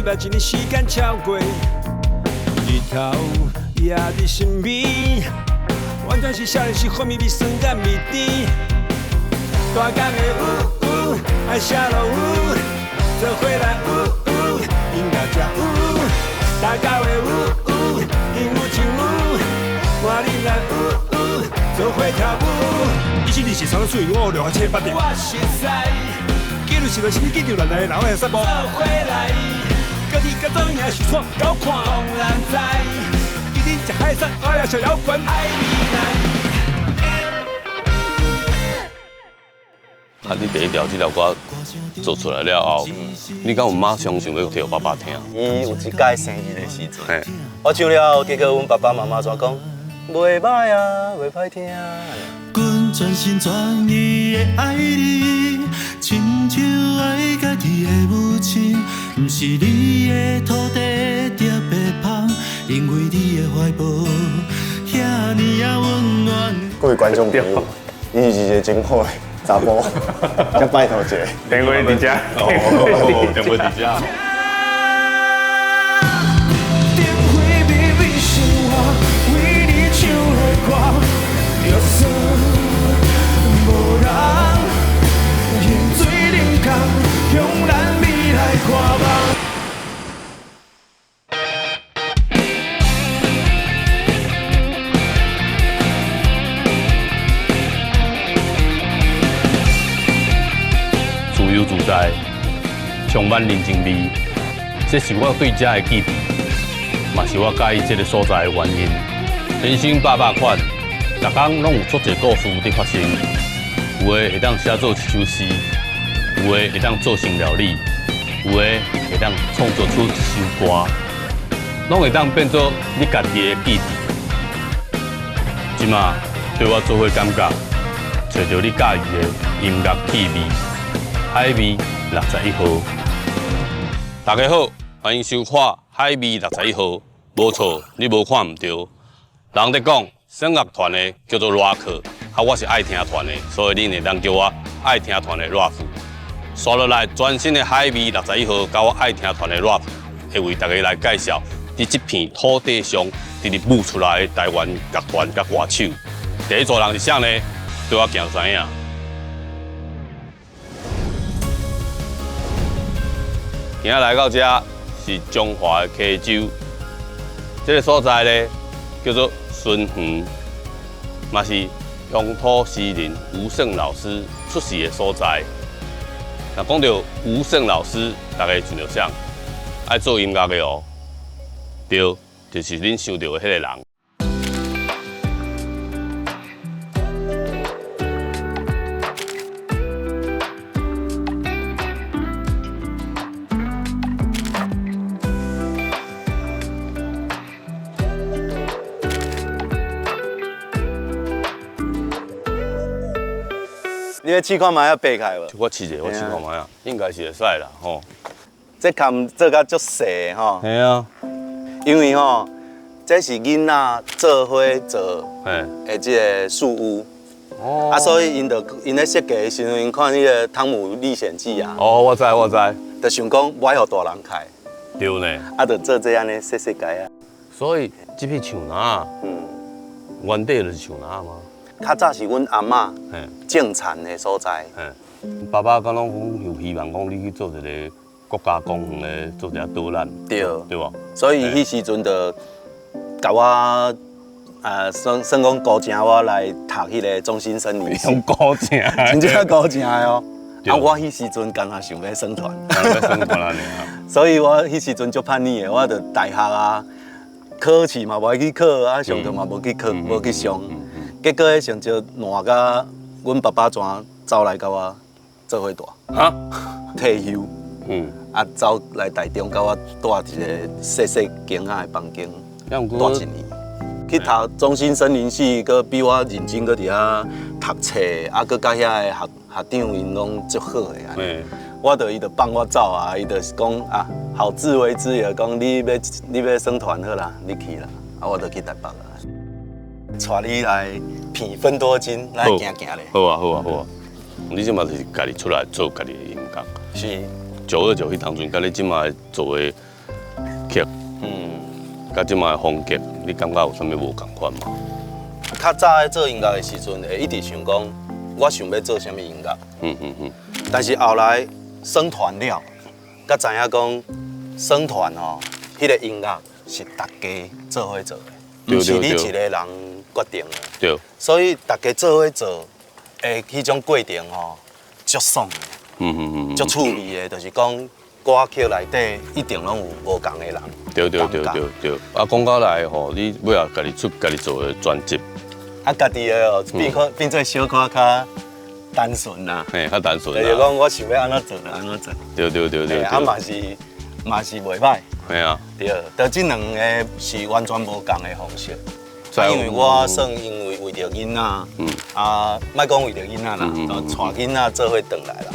拜一年時間超過，日頭也佇身邊，完全是少年時風味味酸佮味甜。大江的嗚嗚，愛寫落雨，做伙來嗚嗚，音樂才有。大家的嗚嗚，音有唱有，換恁來嗚嗚，做伙跳舞。一七二四三四五六七八點。我熟似，記錄是來是你記住來來，然後會散步。做伙來，家己甲做贏是創高看。當然知，今天食海產，我也小搖滾。愛未來。啊！你第一條這條歌做出來了後，你敢有馬上想欲提予爸爸聽？伊有一擺生日的時陣，我唱了後，結果阮爸爸媽媽煞講，袂歹啊，袂歹聽。阮全心全意的愛你，親像愛家己的母親，毋是你的土地特別芳，因為你的懷抱遐爾仔溫暖。各位觀眾朋友，伊是一個真好的查埔，才拜託一下。電話佇遮，電話佇遮。燈火微微生活，為你唱的歌，就算無人，用水冷空，向咱未來看望。自由自在，充滿人情味，這是我對這的記憶，嘛是我佮意這个所在的原因。人生百百款，逐工攏有足濟故事佇發生。有的會當寫做一首詩，有的會當做成料理，有的會當創作出一首歌，攏會當變做你家己的記憶。這馬對我做伙感覺，揣著你佮意的音樂氣味。海味61號，大家好，歡迎收看《海味61號》。無錯，你無看毋對。人咧講，耍樂團的叫做熱克，啊，我是愛聽團的，所以恁會當叫我愛聽團的熱夫。紲落來，全新的《海味61號》，佮我愛聽團的熱夫，會為大家來介紹佇這片土地上，直直舞出來的台灣樂團佮歌手。第一組人是啥呢？對我行就知影。今仔來到這是彰化的溪州，這个所在呢叫做蓀園，嘛是鄉土詩人吳勝老師出世的所在。若講到吳勝老師，大家想著啥？愛做音樂的哦，對，就是恁想著的彼个人。你欲試看覓仔爬起來無？我試者，我試看覓仔，應該是會使啦，吼。這崁做甲足細的吼。嘿啊。因為吼，這是囡仔做伙做的這个樹屋。哦。啊，所以𪜶就𪜶咧設計的時陣，𪜶看彼个《湯姆歷險記》啊。哦，我知，我知。就想講無愛予大人開。對呢。啊，就做這按呢細細个仔。所以這片樹林，原底就是樹林嗎？較早是阮阿嬤種田的所在。爸爸敢攏講有希望，講你去做一个國家公園的做一个導覽，對，對無？所以彼時陣就共我算算講鼓正我來讀彼个中心森林系。用鼓正，真正鼓正的哦。啊，我彼時陣敢若想欲耍團，欲耍團按呢。所以我彼時陣足叛逆的，我就大學啊考試嘛無愛去考，啊上課嘛無去考，無去上。結果彼成績爛甲阮爸爸怎走來共我做伙住。啊？退休。啊，走來台中共我蹛一个細細間仔的房間，蹛一年。去讀中心森林系，閣比我認真，閣佇遐讀冊，啊，閣佮遐个學學長𪜶攏足好的按呢。我就伊就放我走啊，伊就是講啊，好自為之，就講你欲耍團好啦，你去啦，啊，我就去台北啊。帶你來品芬多精，來行行咧。好啊，好啊，好啊。你這馬就是家己出來做家己的音樂。是。929彼當陣，佮你這馬做的佮這擺的風格，你感覺有啥物無仝款嗎？較早咧做音樂的時陣，會一直想講，我想欲做啥物音樂。但是後來耍團了，才知影講耍團吼，彼個音樂是大家做伙做的，毋是你一個人決定的。所以大家做伙做的彼種過程吼，足爽的，足趣味的，就是講歌曲內底一定攏有無仝的人。對對對對對。啊，講到來吼，你尾仔家己出家己做的專輯。啊，家己的哦，變可變做小可較單純啦。嘿，較單純。就是講，我想欲按怎做就按怎做。對對對對。啊，嘛是袂䆀。嘿啊。對，就這兩個是完全無仝的方式。因為我算因為為著囡仔，啊，莫講為著囡仔啦，就帶囡仔做伙轉來啦。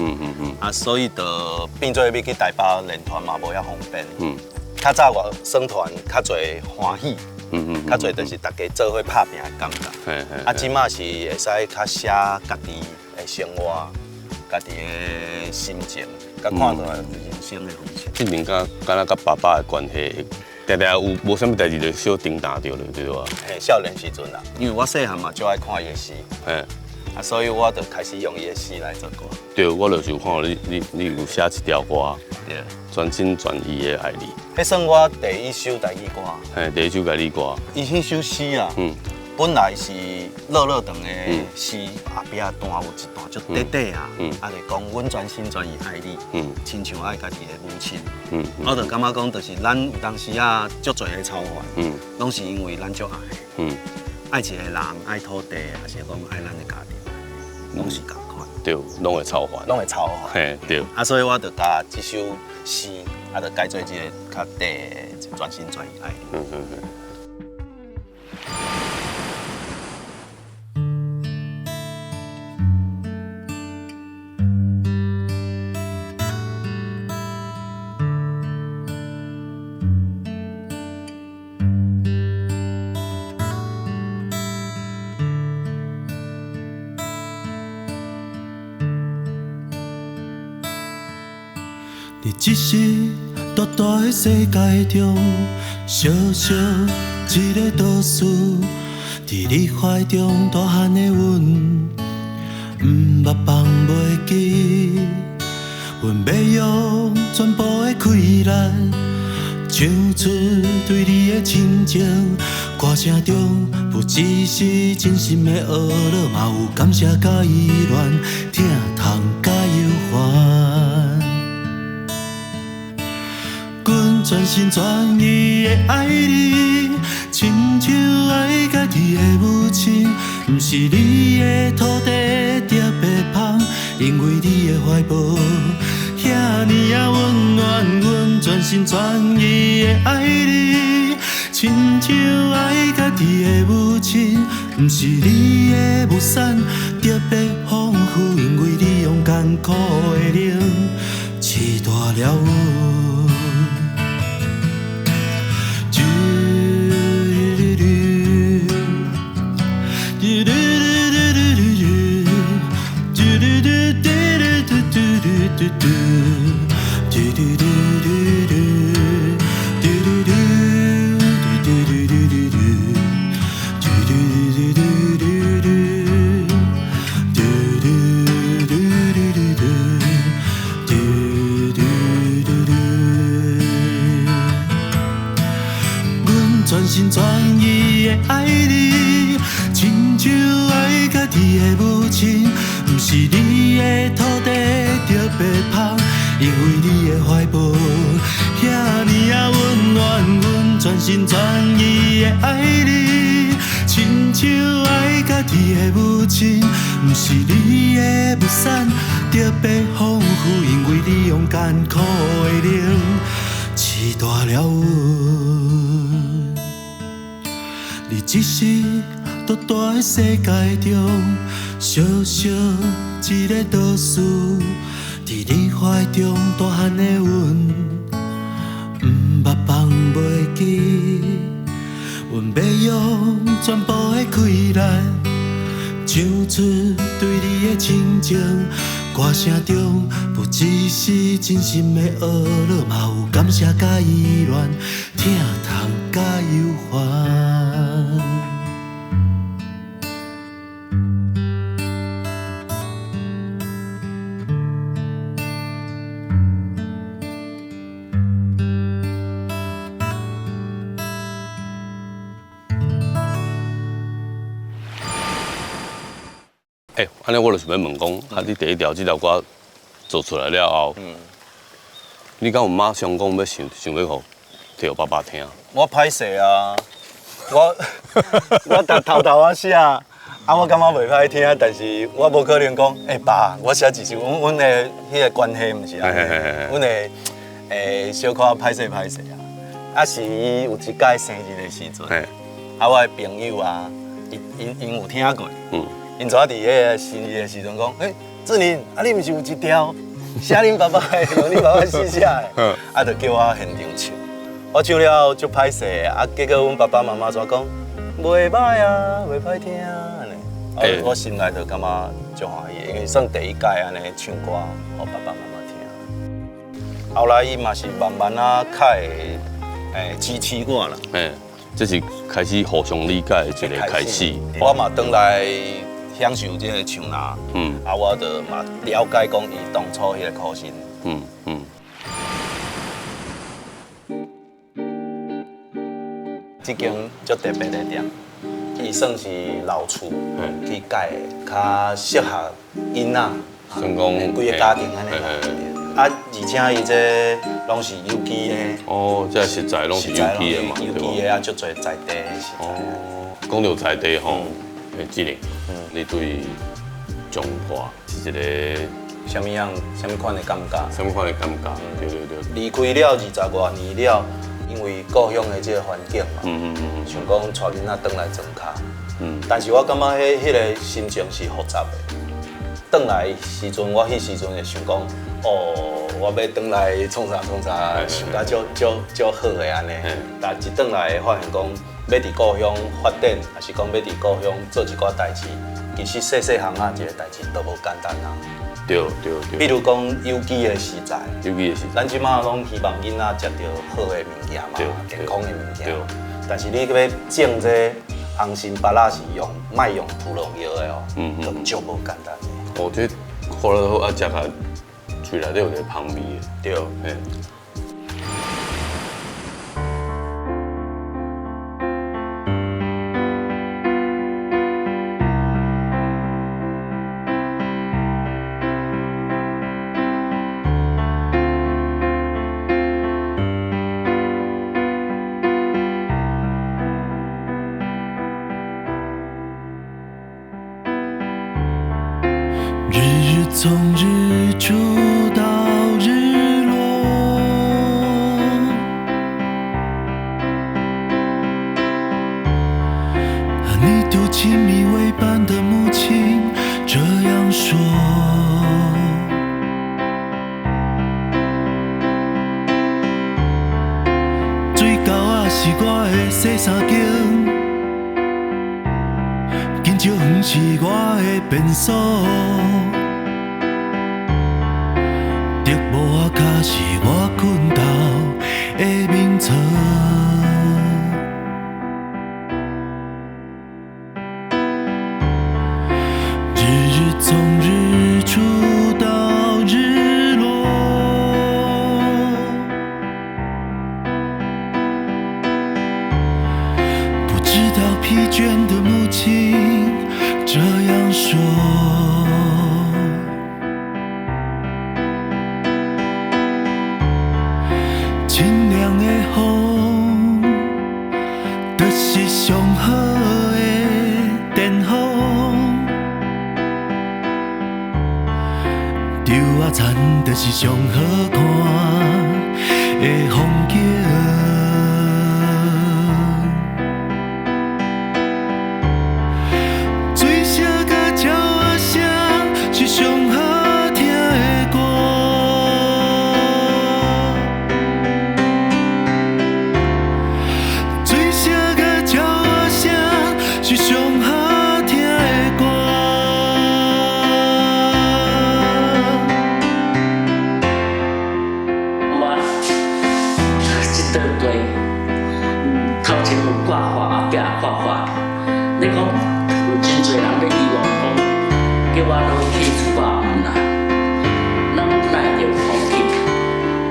啊，所以就變做欲去台北練團嘛，無遐方便。較早我耍團較濟歡喜。較濟就是大家做伙拍拚的感覺。啊，這擺是會使較寫家己的生活、家己的心情，佮看出來人生的方式。這兩個敢若佮爸爸的關係，定定有無啥物代誌就小叮當著了，對無？嘿，少年時陣啦，因為我細漢嘛，足愛看伊的詩。啊，所以我就開始用伊的詩來做歌。對，我就是有看到你有寫一條歌，對，全心全意的愛你。彼算我第一首台語歌。嘿，第一首台語歌。伊彼首詩啊，本來是落落長的詩，後壁段有一段足短短啊，啊，就講阮全心全意愛你，親像愛家己的母親。我就感覺講，就是咱有當時啊，足濟的操煩，攏是因為咱足愛，愛一個人，愛土地，抑是講愛咱的家庭，攏是仝款。對，攏會操煩。攏會操煩。嘿，對。啊，所以我就共這首詩，啊，就改做這個較短的，全心全意愛你。你只是大大的世界中，小小一个岛屿，佇你懷中大漢的阮，毋捌放袂記。阮欲用全部的氣力，唱出對你的深情。歌聲中不只是真心的呵咾，嘛有感謝佮依戀，疼痛佮憂煩。阮全心全意的愛你，親像愛家己的母親。毋是你的土地特別芳，因為你的懷抱遐爾仔溫暖。阮全心全意的愛你，親像愛家己的母親。毋是你的物產特別豐富，因為你用艱苦的奶飼大了阮。阮全心全意的愛你，親像愛家己的母親。毋是你的土地特別芳，因為你的懷抱遐爾仔溫暖。阮全心全意的愛你，親像愛家己的母親。毋是你的物產特別豐富，因為你用艱苦的奶飼大了阮。你只是大大的世界中，小小一个岛屿，佇你懷中大漢的阮，毋捌放袂記。阮欲用全部的氣力，唱出對你的深情。歌歌聲中不只是真心的呵咾，嘛有感謝佮依戀，疼痛佮憂煩。欸，按呢我就想欲問講，啊，你第一條這條歌做出來了後，你敢有馬上講欲想想欲予提予爸爸聽？我歹勢啊，我我逐頭頭仔寫，啊，我感覺袂歹聽，但是我無可能講，欸爸，我寫一首，阮的彼個關係毋是按呢，阮會小可歹勢歹勢啊，啊是伊有一擺生日的時陣，啊我的朋友啊，𪜶有聽過。𪜶昨仔佇彼个生日的時陣講，欸，志寧，啊你毋是有一條寫恁爸爸的，用恁爸爸詩寫的，啊就叫我現場唱。我唱了後足歹勢，啊結果阮爸爸媽媽煞講，袂歹啊，袂歹聽啊，按呢。我心內就感覺足歡喜，因為算第一擺按呢唱歌，予爸爸媽媽聽。後來伊嘛是慢慢仔較會支持我啦。欸，這是開始互相理解的一個開始。我嘛轉來享受這個唱啦，啊，我就嘛了解講伊當初彼個苦心。這間足特別的店，伊算是老厝去改的，較適合囡仔，算講規個家庭按呢啦。啊，而且伊這攏是有機的。哦，這食材攏是有機的嘛，有機的啊，足濟在地的食材。哦，講到在地吼，志寧，你對彰化是一個啥物樣、啥物款的感覺？啥物款的感覺？對對對。離開了20外年了，因為故鄉的這個環境嘛，想講帶囡仔轉來莊跤。但是我感覺彼個心情是複雜的。轉來時陣，我彼時陣會想講，哦，我欲轉來創啥創啥，想甲足足足好的按呢。但一轉來發現講，欲佇故鄉發展，抑是講欲佇故鄉做一寡代誌，其實細細項仔一个代誌都無簡單啊。對對對。比如講有機的食材，有機的食材，咱這馬攏希望囡仔食著好的物件嘛，健康的物件。但是你欲種這紅心芭樂是用莫用塗農藥的哦，就足無簡單的。哦，這看了好啊，食起來喙內底有一個芳味的。對。嘿。從日出到日落，和你丟親密為伴的母親這樣說。水溝仔是我的洗衫間，緊石園是我的便所。竹帽仔跤是我睏頭的眠床，日日從日出到日落，不知道疲倦的母親這樣說。清涼的風，就是上好的電風。稻仔田，就是上好看的風景。水聲佮鳥仔聲，是上好聽的歌。水聲佮鳥仔聲，是上好聽的歌。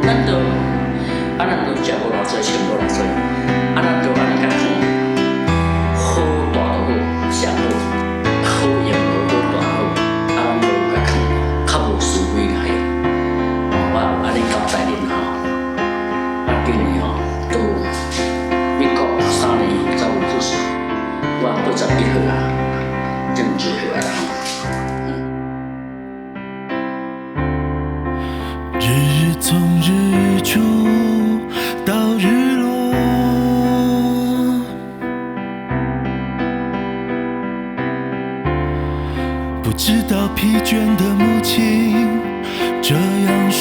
咱都啊，咱都食無偌濟，穿無偌濟，啊，咱都按呢共看，好大就好，上好，好用就好大好，啊，咱都共看，較無思維來。我按呢交代恁吼，啊，今年吼到民國3年10月9日，我81歲啊，真濟歲啊吼。日日從日出到日落，不知道疲倦的母親這樣說。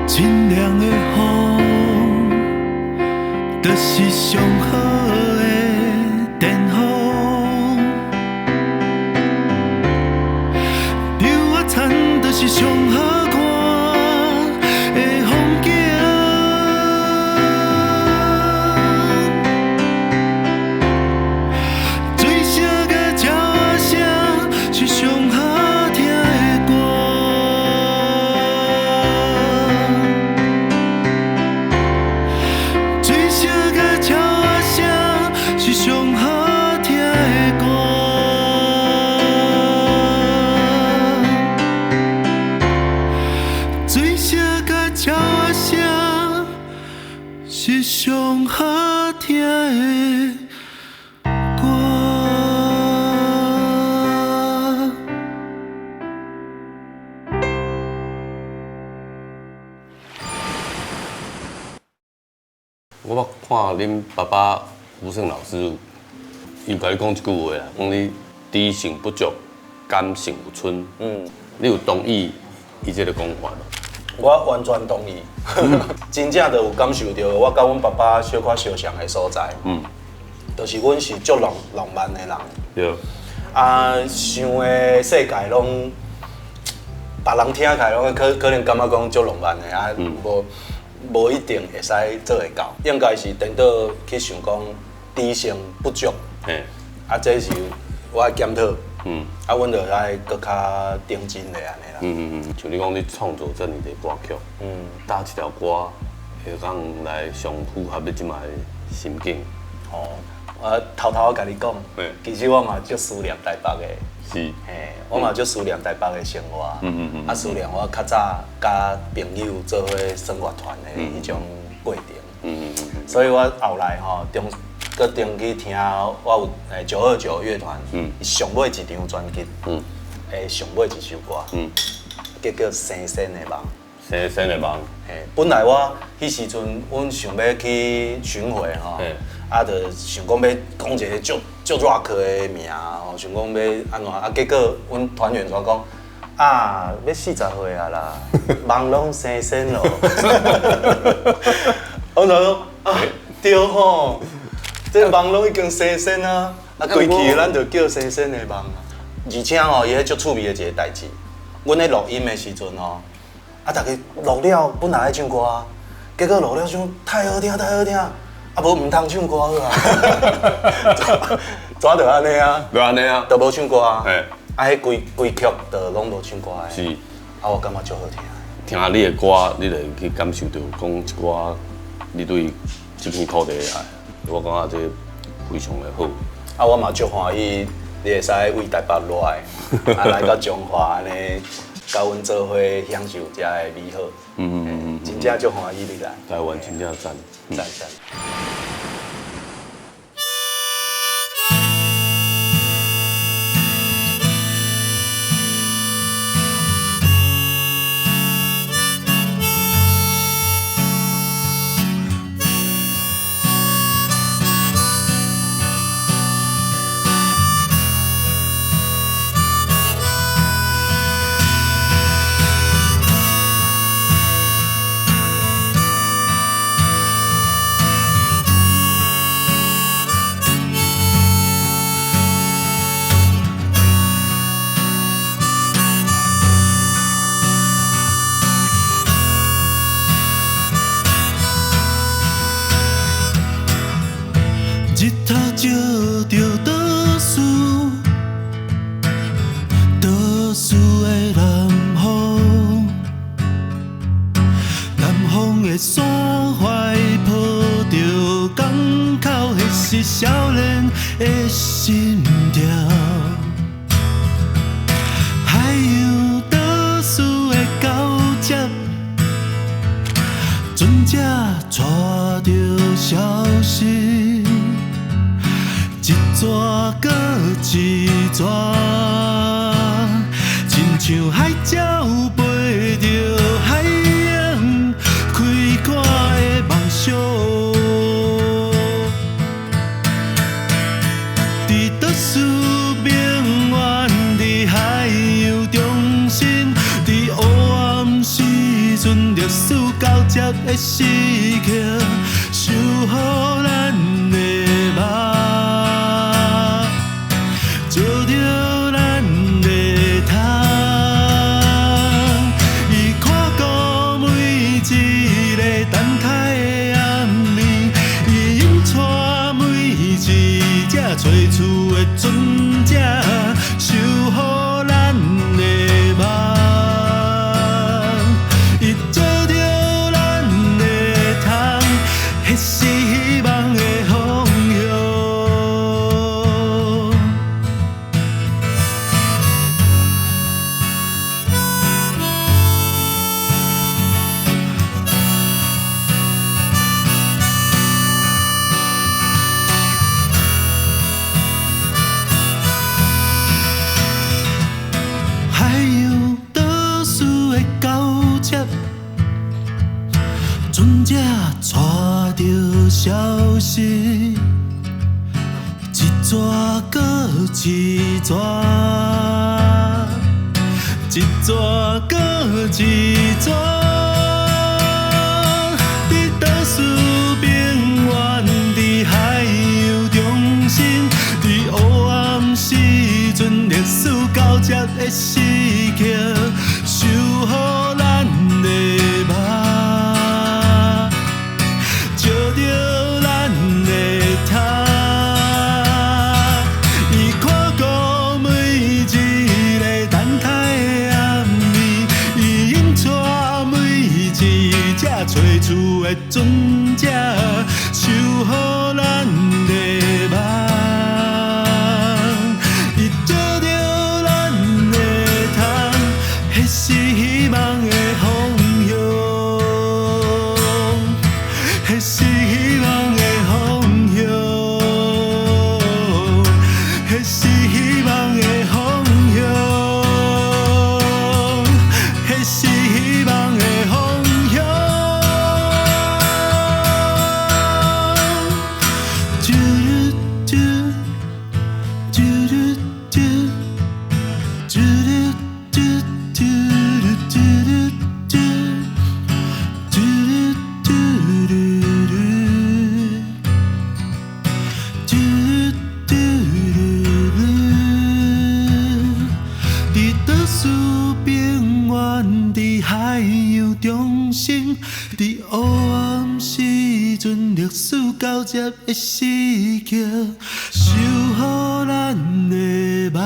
清涼的風，就是上好的電風。就是上好看的風景，水聲佮鳥仔聲是上好聽的歌，水聲佮鳥仔聲是上好聽的歌。水聲佮鳥仔聲是上好聽的歌。我捌看恁爸爸胡勝老師，伊有共你講一句話啊，講你知性不足，感性有春。你有同意伊這個講法無？我完全同意，真正就有感受到，我佮阮爸爸小可相像的所在。就是阮是足浪漫的人。對。啊，想的世界攏，別人聽起來攏可能感覺講足浪漫的啊，無一定會使做會到。應該是顛倒去想講，知性不足。啊，這是我的檢討。啊，阮就愛閣較認真的按呢啦。像你講，你創作這爾濟歌曲，佗一條歌會當來上符合你這擺的心境？哦，我偷偷共你講，其實我嘛足思念台北的。是。嘿，我嘛足思念台北的生活。啊，思念我較早佮朋友做伙耍樂團的彼種過程。所以我後來吼，中閣轉去聽我有929樂團，上尾一張專輯，上尾一首歌，叫做《生仙的夢》。生仙的夢。嘿，本來我彼時陣，阮想欲去巡迴吼，啊，就想講欲講一個足足 rock 的名吼，想講欲按怎，啊，結果阮團員就講，啊，欲40歲啊啦，夢攏生仙咯。我就講啊，對吼。這夢攏已經生仙啊，啊，規氣咱就叫生仙的夢啊。而且吼，伊彼足趣味的一個代誌，阮咧錄音的時陣吼，啊，逐家錄了本來愛唱歌啊，結果錄了想太好聽，太好聽，啊，無毋通唱歌好啊。怎就按呢啊？就按呢啊，都無唱歌啊。啊，彼規規曲就攏無唱歌的。是。啊，我感覺足好聽。聽你的歌，你就會去感受到講一寡你對這片土地的愛。我感覺這非常的好。啊，我嘛足歡喜，你會使為台北落來，啊來到彰化按呢，佮阮做伙享受遮的美好。真正足歡喜你來。台灣真正讚，讚讚。像海鸟飞著海洋，开阔的梦想。伫都市边缘，伫海洋中心，伫黑暗时阵，历史交接的时刻，守护咱的梦，照著咱的窗。伊看顾每一个等待的暗暝，伊引带每一只找厝的船只，守护咱的梦。伊照著咱的窗，彼是希望的方向。海洋岛屿的交接，船只带著消息，一逝阁一逝，一逝阁一逝。伫都市边缘，伫海洋中心，伫黑暗时阵，历史交接的时刻，守护咱的梦，照著咱的窗。伊看顾每一个等待的暗暝，伊引带每一只找厝的船只，守护咱的梦。伊照著咱的窗，彼是希望的方向，彼是希望的方向，彼是希望的方向，彼是希望的方向。啾噜啾，啾噜啾，啾噜啾啾噜啾噜啾，啾噜啾噜噜，啾噜噜噜。伫都市边缘，伫海洋中心，伫黑暗时阵，历史交接的时刻，守护咱的梦，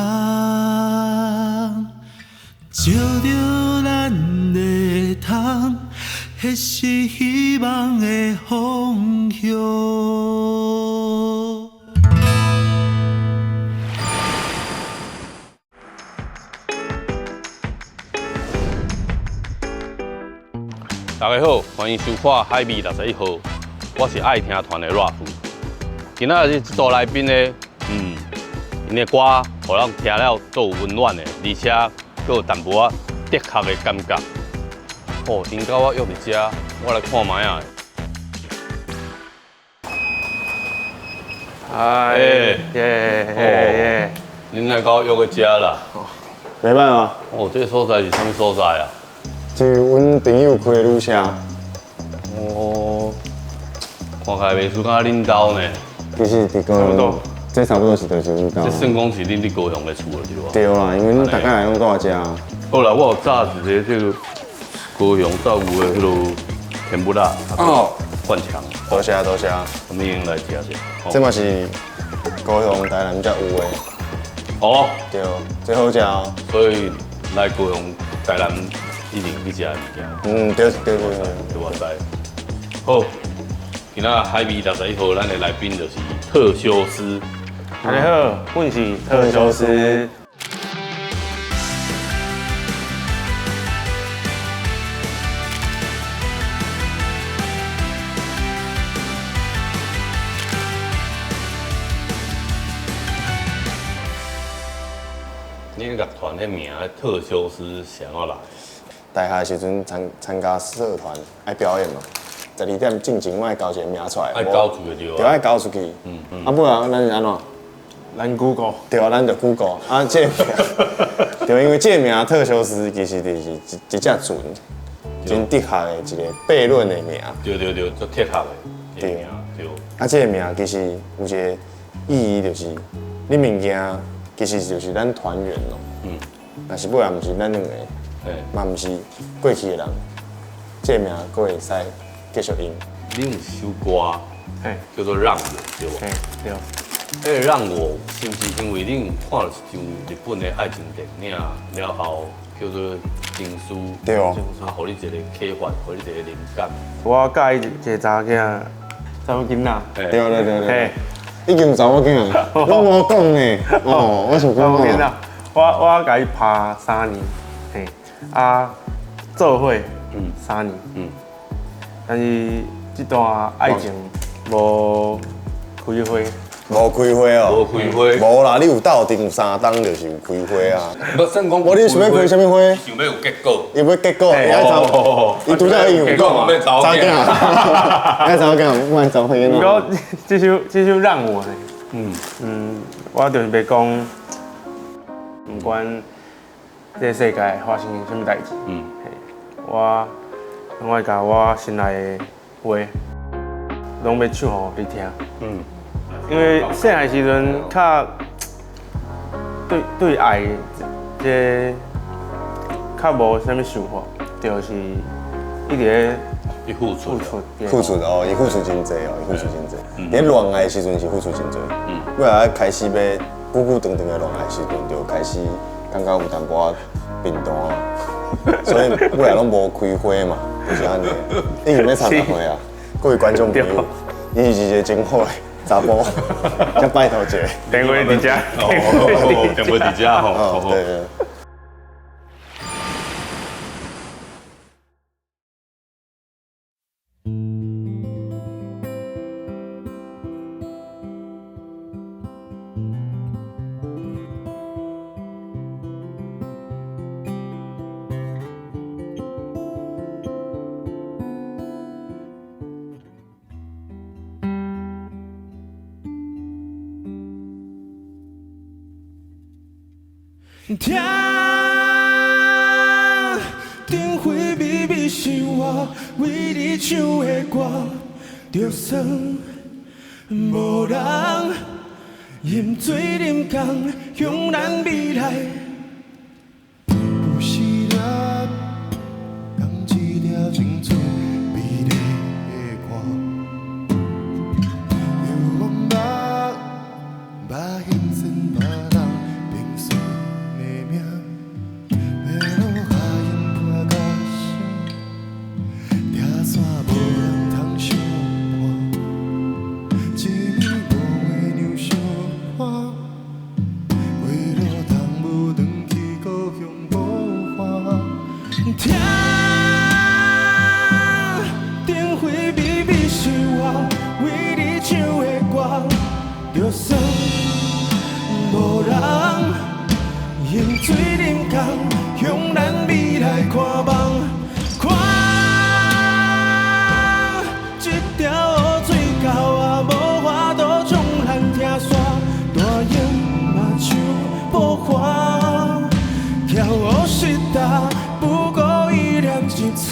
照著咱的窗，彼是希望的方向。大家好，歡迎收看《海味61號》，我是愛聽團的熱夫。今仔日這組來賓呢，𪜶的歌，予人聽了都有溫暖的，而且閣有淡薄仔哲學的感覺。哦，𪜶佮我約佇遮，我來看覓仔。哎耶耶耶！恁來佮我約佇遮啦？袂歹啊。哦，這個所在是啥物所在啊？這是阮朋友開的旅社。哦，看起來袂輸敢恁兜呢。其實佇高雄，這差不多是就是阮兜。這算講是恁佇高雄的厝了，對無？對啦，因為阮逐工來攏住遮。好啦，我有炸一个這個高雄才有的彼个甜不辣。哦。灌腸。多謝多謝。我們用來食者。這嘛是高雄、台南才有的。哦。對，這好食哦。所以來高雄、台南一定去食的物件。嗯，對對對對，我知。好，今仔海味61號，咱的來賓就是特修斯。大家好，阮是特修斯。恁樂團的名特修斯是按怎來？大學時陣參加社團愛表演嘛，12點進前我愛交一個名出來，愛交出去對。對，愛交出去。啊，不然咱是按怎？咱 Google。對啊，咱就 Google 啊，這個名，對，因為這個名特修斯其實就是一隻船，真哲學的一個悖論的名。對對對，足哲學的。對對。啊，這個名其實有一個意義，就是你物件其實就是咱團員咯。若是尾仔毋是咱兩個，嘛毋是過去的人，這個名閣會使繼續用。你有首歌，叫做《讓我》，對無？對。欸，讓我是毋是因為恁看了一場日本的愛情電影了後，叫做《情書》，對哦，啊，予你一個啟發，予你一個靈感。我佮意一個查某囝，查某囡仔。對對對對。已經有查某囝，攏無講呢。哦，我想講。我共伊拍3年，嘿，啊，做伙3年，但是這段愛情無開花。無開花哦，無開花，無啦，你有鬥陣有三冬就是有開花啊。無算講，無你想欲開啥物花？想欲有結果。伊欲結果，伊愛查，伊拄才已經有講嘛，查某囝，愛查某囝，毋愛查某囡仔。毋過這首讓我，我就是欲講，毋管這個世界發生啥物代誌，我攏愛共我心內的話，攏欲唱予你聽。因為細漢時陣較對愛這較無啥物想法，就是一直咧付出付出哦，伊付出真濟哦，伊付出真濟。佇戀愛時陣是付出真濟，尾仔開始欲久久長長的戀愛時陣，就開始感覺有淡薄仔貧惰，所以尾仔攏無開花嘛，就是按呢。已經欲三十歲啊，各位觀眾朋友，伊是一個真好的查埔，才拜託一下。電話佇遮，電話佇遮吼。對對。聽，燈火微微是我為你唱的歌，就算無人飲醉啉共向咱未來。不是粒，共一条青春美麗的歌，犹原捌捌彼阵别人平顺的命，要落下音伴歌声，拆散无人通相伴，一暝无话让相伴，为了通无转去故乡无伴。听，灯火微微是我为你唱的歌，就算无人饮醉啉共，向咱未来看望，看这条乌水沟啊，无法度将咱拆散，大鹰嘛像无花，翘乌时代不过一念之差。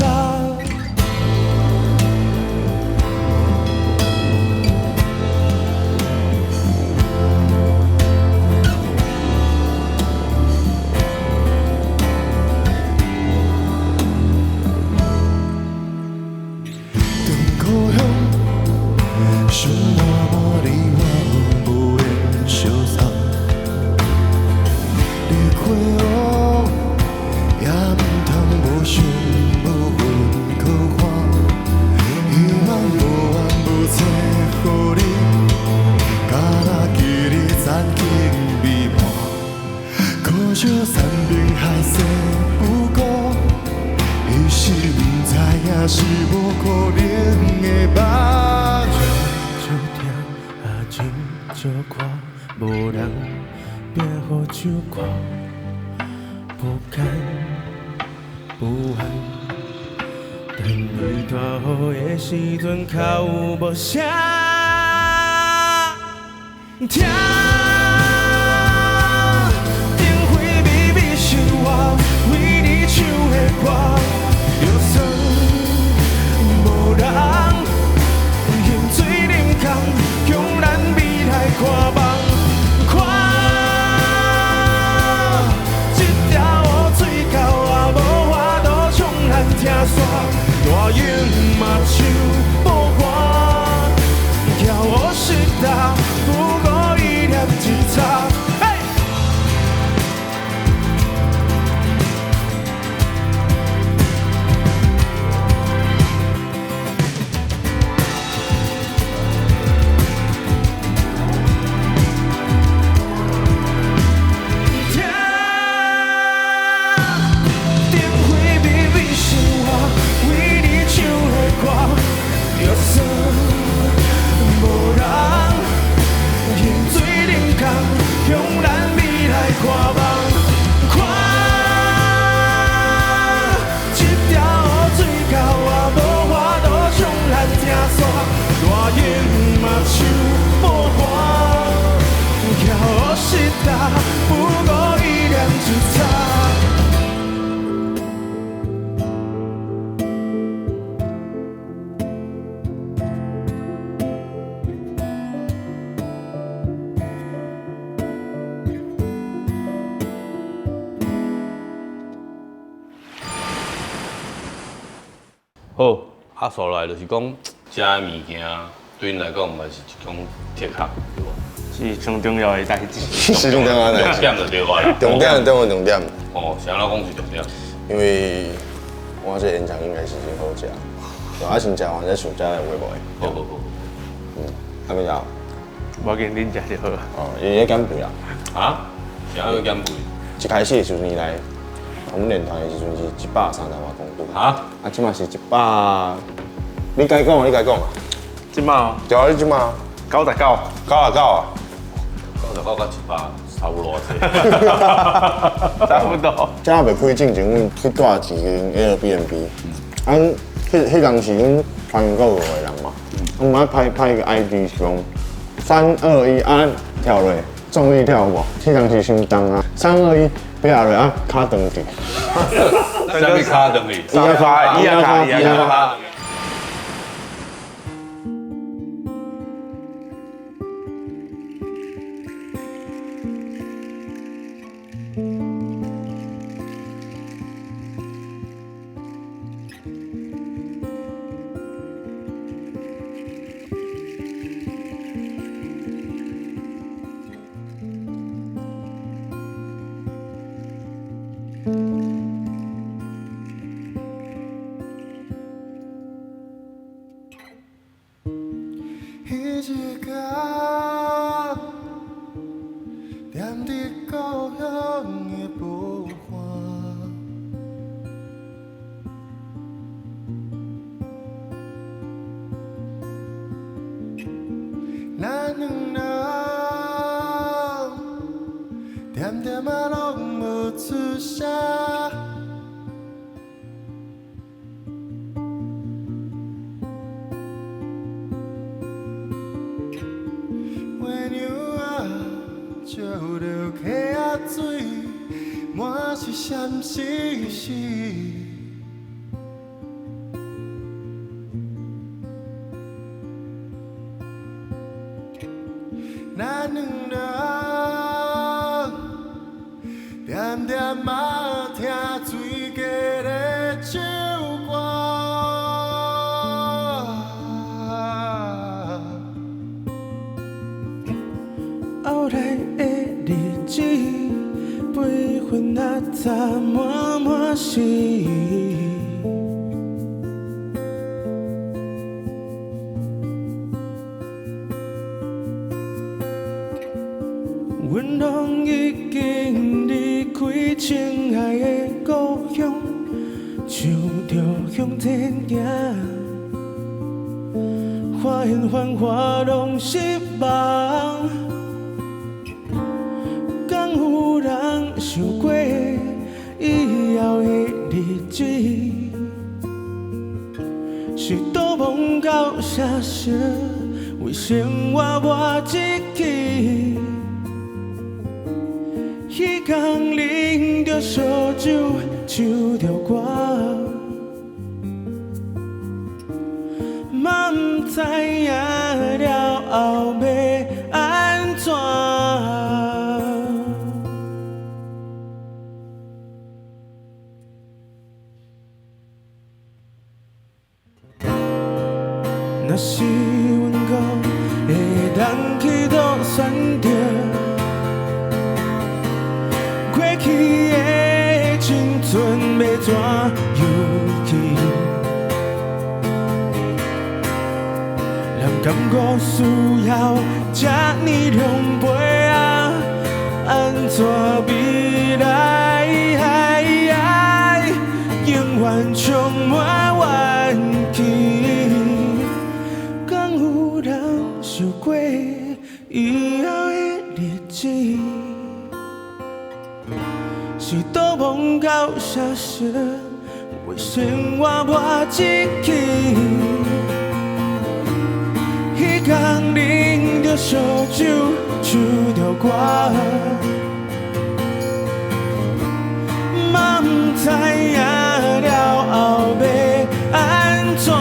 回故乡，想满满你我无缘相送，离开我也毋通无想无魂可看，希望无缘无册予你，敢若记你残景美满，可惜山盟海誓不顾。伊是毋知影是无可能的梦。真疼啊，真少看，无人拼予手看。不甘不安。等雨大雨的时阵，较有无声听。灯火微微是我为你唱的歌，就算无人饮水啉空，向咱未来看望。看，这条乌水沟也无法度将咱拆散，大勇嘛像布寒，翘乌时代不过一念之差。听，灯火微微是我为你唱的歌，就算无人饮水啉空，向咱未来看望。看，这条乌水沟也无法度将咱拆散，大勇嘛像布寒，翘乌时代不过一念之差。好，啊，煞来就是讲，食的物件对𪜶来讲嘛是一种哲学，对无？是上重要的代志。是重点的代志。重点就对啊啦。重点，重点，重点。哦，啥人讲是重点？因为我这演唱应该是真好食，我先食完再想食的话无。好好好。还没食？无要紧，恁食就好。哦，伊咧减肥啊？啊？啥要减肥？一开始的时阵来，我们练团的时阵是130外公斤。啊？啊，这马是100，你该讲，你该讲。这马？对啊，你这马99。 99啊。 99甲100差不多。差不多。这还袂开进前，阮去住一间 Airbnb。啊，彼当时阮团购5个人嘛，我们拍拍一个 ID 是讲3、2、1啊跳落，重力跳无？彼当时伤重啊，3、2、1爬落啊，跤断去。啥物跤断去？伊仔跤，伊仔跤，伊仔跤。彼一天，踮伫故乡的武汉，咱两人点点仔拢无出声。照著溪仔水，满是闪烁烁。咱两人点点仔听水鸡咧唱歌。后来的日子，辈分阿杂满满是。阮拢已经离开亲爱的故乡，唱著向前行，发现繁华拢是梦。敢有人想过，日子，是倒梦到写实，为生活无志气。彼工啉著烧酒，唱著歌，嘛毋知影了后欲按怎。若是阮阁会当去倒选择，过去的青春欲怎犹记？人敢阁需要这呢狼狈啊？按怎未来永远充满怨气？敢有人想过以后的日子？是倒梦到写实，为生活无志气。彼工啉著烧酒，唱著歌，嘛毋知影了后欲按怎。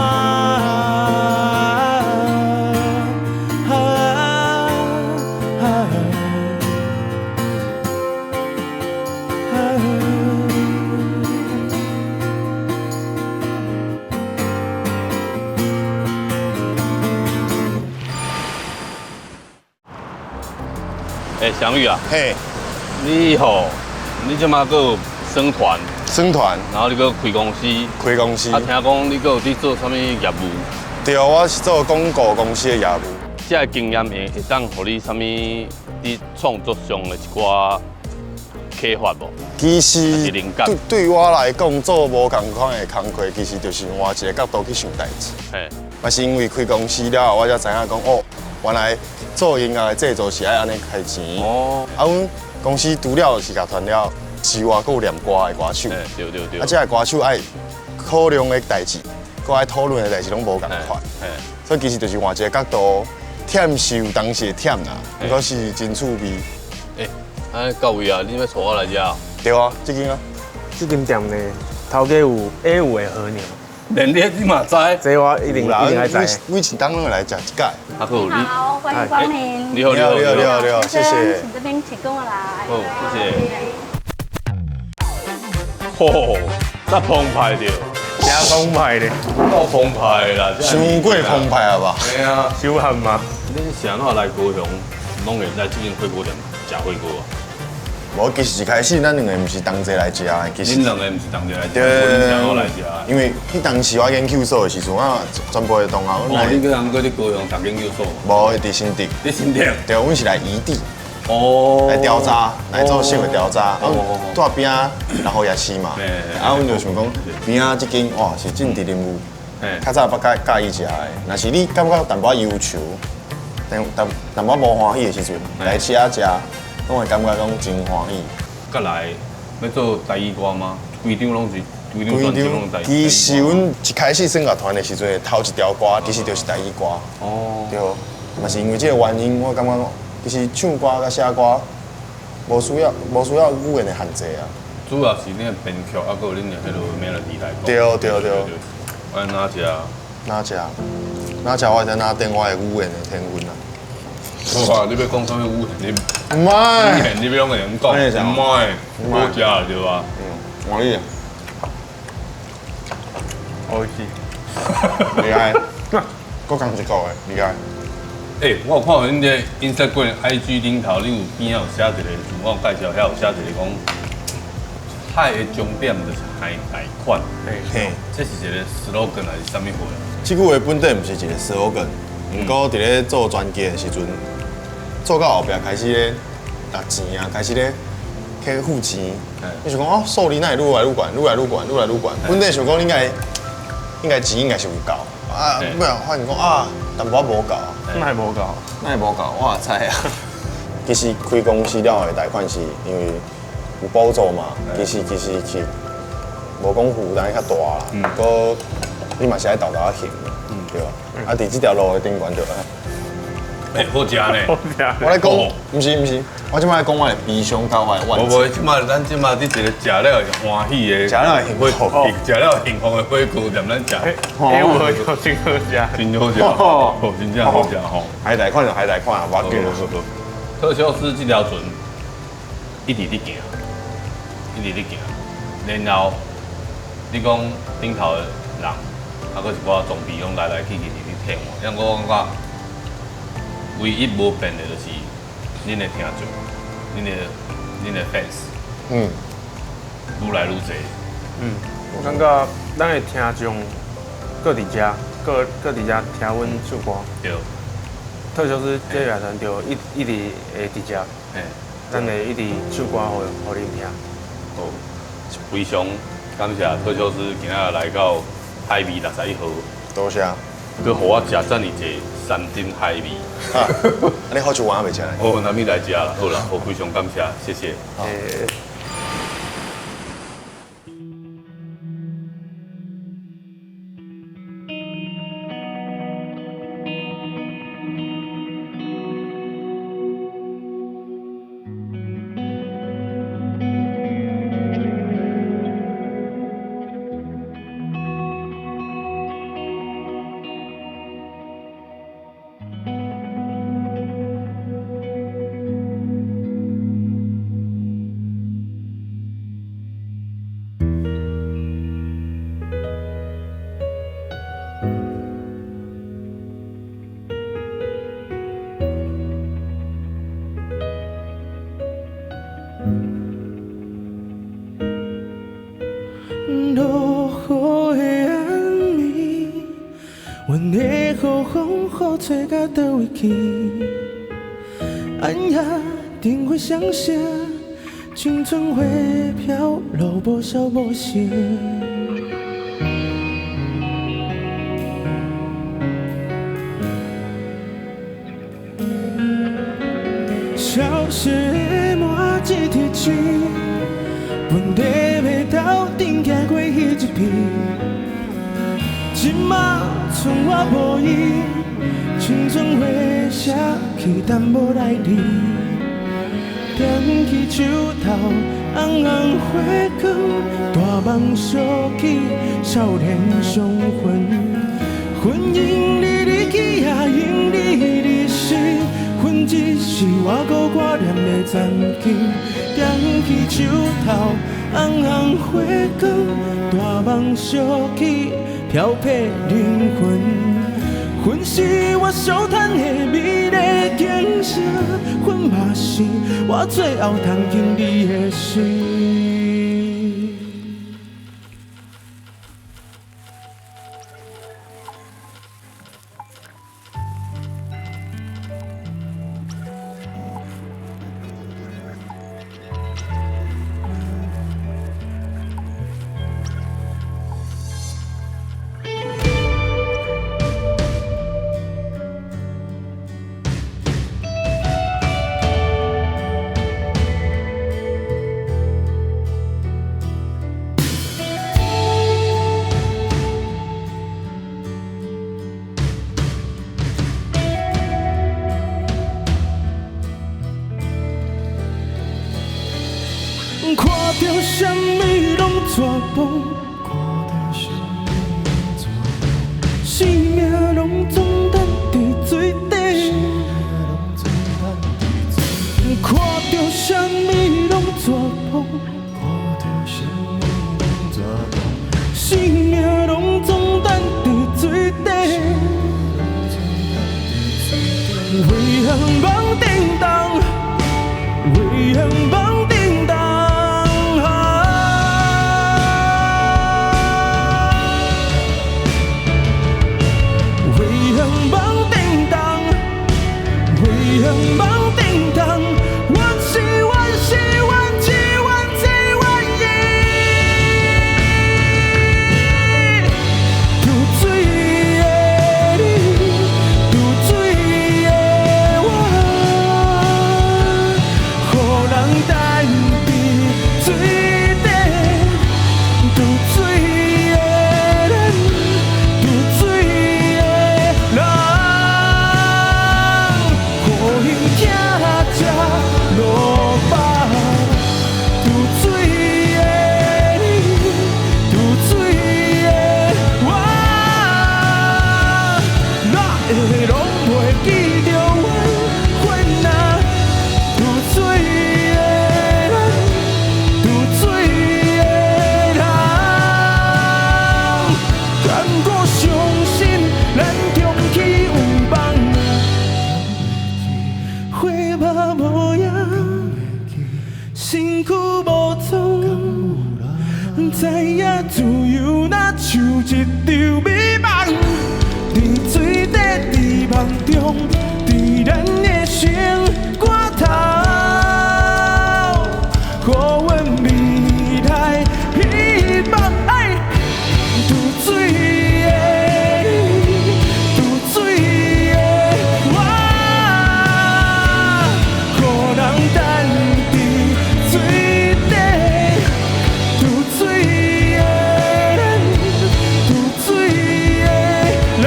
欸，祥宇啊，嘿，你吼，你这马阁有耍团，耍团，然后你阁开公司，开公司。啊，听讲你阁有伫做啥物业务？对，我是做广告公司的业务。这个经验会当予你啥物伫创作上的一寡启发无？其实对我来讲，做无仝款的工课，其实就是换一个角度去想代志。嘿，嘛是因为开公司了后，我才知影讲哦，原来做音乐的制作是爱按呢开钱。哦。啊，阮公司除了是乐团了之外，阁有念歌的歌手。对对对。啊，这个歌手爱考量的代志，阁爱讨论的代志拢无仝款。所以其实就是换一个角度，忝是有当时会忝啦，不过是真趣味。欸，啊，到位啊，你欲带我来遮？对啊，这间啊。这间店呢，头家有 A5 的和牛。连你嘛知？这我一定爱知。每一当拢会来食一届。啊，好，你好，欢迎光临。你好，你好，你好，你好，你好，谢谢。请这边请跟我来。好，谢谢。吼，这澎湃著，真澎湃咧，够澎湃啦，伤过澎湃啊吧？对啊，伤悍吗？你是按怎来高雄，拢会来这间火锅店食火锅啊？无，其实一开始咱两个毋是同齐来食的，其实。恁两个毋是同齐来食，对，我来食。因为彼当时我研究所的时阵，我全部的同学。哦，恁个人阁伫高雄读研究所？无，伫新竹。伫新竹。对，阮是来异地。哦。来调查，来做社会调查。啊，住边仔，然后也是嘛。啊，阮就想讲，边仔这间哇是政治人物，较早捌佮意食的。若是你感觉淡薄忧愁，淡淡薄无欢喜的时阵，来吃啊食。拢会感觉讲真欢喜。过来欲做台语歌吗？规张拢是规张专辑拢是台语。其实阮一开始耍乐团的时阵，头一条歌其实就是台语歌。哦。对，嘛是因为这个原因，我感觉其实唱歌佮写歌无需要语言的限制啊。主要是恁的编曲，啊，阁有恁的彼落 melody 来讲。对对对。我哪食？哪食？哪食？我会使哪点我的语言的天分啊。好啊，你欲讲啥物语言？你毋爱语言你欲拢会用讲？毋爱，好食对吧？嗯，欢喜。好食。厉害。阁共一个的，厉害。欸，我有看到恁这 Instagram、IG 顶头，你有边仔有写一个，我有介绍，遐有写一个讲，海的终点就是海贷款。嘿，这是一个 slogan 还是啥物货？这句话本底毋是一个 slogan，毋过伫咧做专辑的时阵，做到后壁开始咧拿钱啊，开始咧去付钱。你想讲哦，数字哪会愈来愈悬，愈来愈悬，愈来愈悬。本底想讲应该钱应该是有够，啊，尾仔发现讲啊，淡薄仔无够。哪会无够？哪会无够？我也知啊。其实开公司了后的贷款是因为有补助嘛，其实去無講負擔較大啦，閣你嘛是愛沓沓仔行，對吧？啊，佇這條路的頂懸就。欸，好食呢！我咧講，毋是毋是，我這擺咧講我的悲傷佮我的怨。無無，這擺咱這擺佇一個食了會歡喜的，食了會幸福，食了會幸福的火鍋店，咱食。欸，有真好食，真好食，哦，真正好食吼。海帶款就海帶款，無要緊。特修斯這條船一直咧行，一直咧行，然後你講頂頭的人，啊，閣一寡裝備攏來來去去佇咧替換，像我感覺。唯一無變的就是恁的聽眾，恁的 fans，愈來愈濟。我感覺咱的聽眾閣佇遮，閣佇遮聽阮唱歌。對。特修斯這樂團就一直會佇遮，咱會一直唱歌予恁聽。好，非常感謝特修斯今仔日來到海味61號。多謝。閣予我食遮爾濟山珍海味。啊，你好酒碗還袂食咧？哦，那咪來食啦，好啦，好，非常感謝，謝謝。落雨的暗暝，阮的雨风雨吹到佗位去？暗夜灯火相惜，青春花飘落无消无息。消失的满一提醒，阮的袂斗阵行过彼一片，这马剩我无伊，青春花谢去，等无来日。踮起手头，红红火光，大梦相起，少年伤魂。魂因你离去，也因你离世，魂只是我孤挂念的残期。踮起手头，红红火光，大梦相起，飘泊灵魂。魂是我上趁的美丽景色，魂嘛是我最后通经历的事。看著啥物攏绝望，生命攏總等佇水底。看著啥物攏絕望，生命攏總等佇水底。為何夢叮當？為何夢叮當？知影自由若像一場美夢，佇水底，佇夢中，佇咱的心肝頭，予阮未來希望。哎，渡水的你，渡水的我，予人等佇水底，渡水的咱，渡水的人，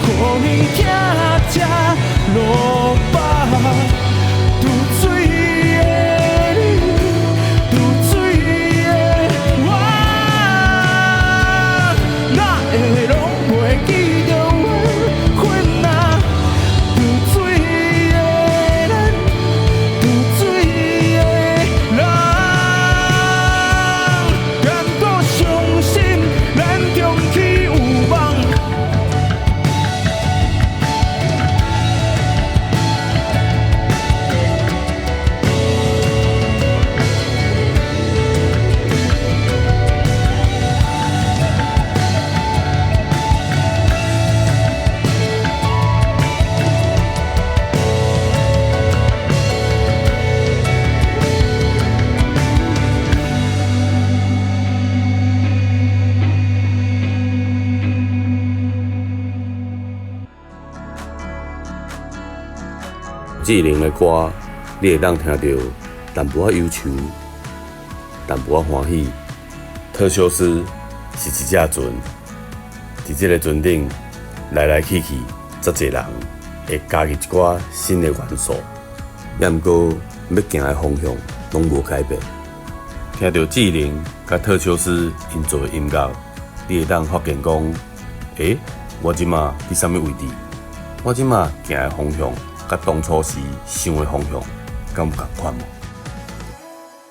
予伊疼才落腹。渡水的你，渡水的我，哪會攏袂記著緣分啊？渡水的咱，渡水的人，敢閣相信咱終去有夢？志玲的歌，你會當聽著淡薄仔憂愁，淡薄仔歡喜。特修斯是一隻船，佇這个船頂來來去去，遮濟人會加入一寡新的元素，也毋過欲行的方向攏無改變。聽著志玲佮特修斯𪜶做的音樂，你會當發現講，欸，我這馬佇啥物位置？我這馬行的方向，佮當初時想的方向，敢有仝款無？